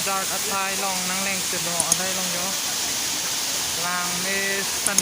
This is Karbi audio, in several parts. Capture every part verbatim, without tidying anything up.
Jar athai along nangleng silo, athai along jo. Lang mesen.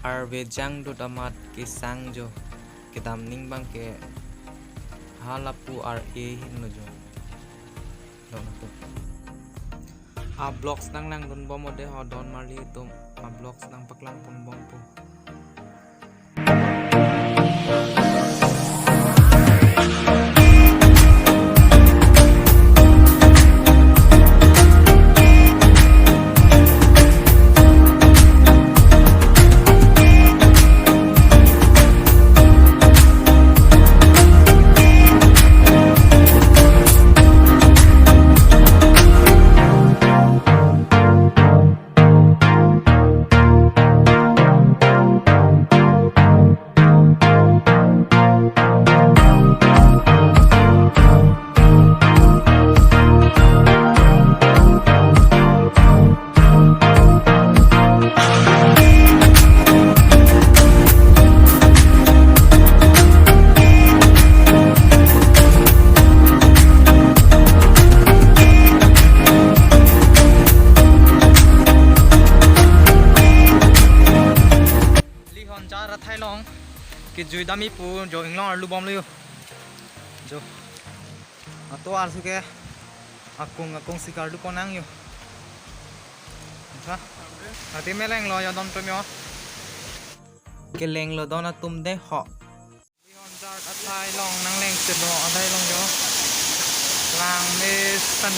Arve jangdut amat kesang jo, kedam ning abang ke halapu ar-e hinlo jo. Don atum. A vlogs nanglangdun bom ode ho don marli atum. A vlogs nangpaklang pon bompo. Lihon jar athai along kejui dam-i pu jo, inglong arlu bomlo jo. Ato arsu ke akung akung si kardu konang jo. Sa. Ati melenglo jo don atum jo. Kelenglo don atum de ho. Lihon jar athai along nangleng silo, athai along jo. Lang mesen.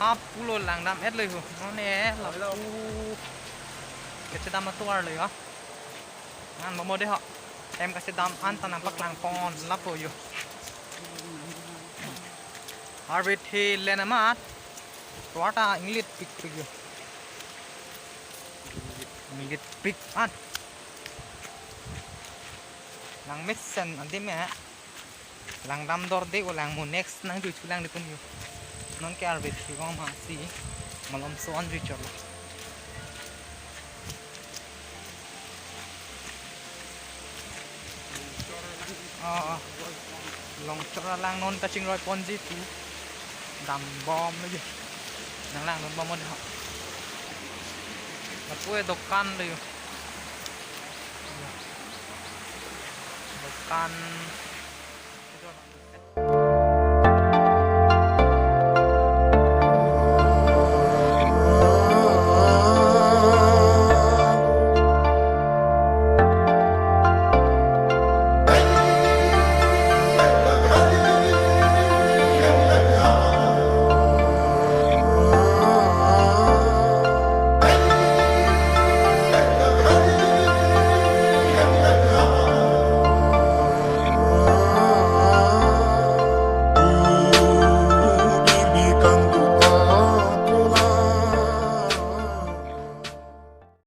Ap pulo langdam-et lo ho. Non ne lapu kachedam atovar lo ho. Nang bomlo de ho. Hem kachedam an ta nangpaklangpon lapu ho. Arve the len amat. Tovar ta inglitpikpik ho. Inglitpik an. Nang mesen adim eh. Langdam dorde o lang mo next nangjuichu lang dipon ho. Nonke arve the kong ma si malomso an juichor lo. Oh, oh. Longchor alang non kachingroiponji pu. Dambom lagi. Nang langdambom mo de ho. Lapu e dokan lo ho. Dokan